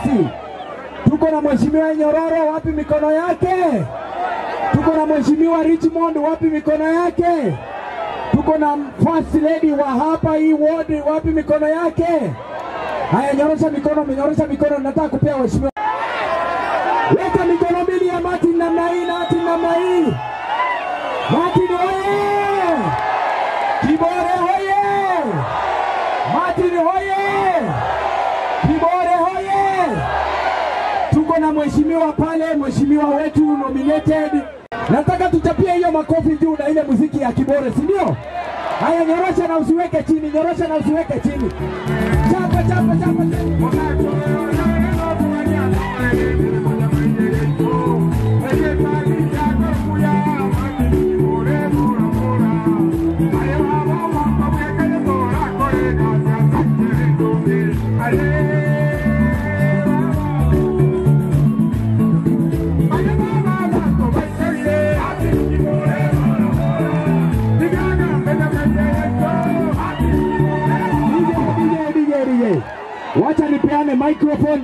County. Tuko na Mheshimiwa Nyororo, wapi mikono yake? Tuko na Mheshimiwa Richmond, wapi mikono yake? Tuko na First Lady wa hapa hii ward, wapi mikono yake? Haya, nyorosha mikono, nyorosha mikono, nataka kupea waheshimiwa. Weka mikono mbili ya Martin namna hii, Martin namna hii. Martin oye! Kibore oye! Martin oye! Kibore oye! Tuko na mheshimiwa pale, mheshimiwa wetu nominated. Nataka tuchapie hiyo makofi juu na ile muziki ya Kibore, si ndio? Haya, nyorosha na usiweke chini, nyorosha na usiweke chini. Chapa chapa chapa. Wacha nipeane microphone.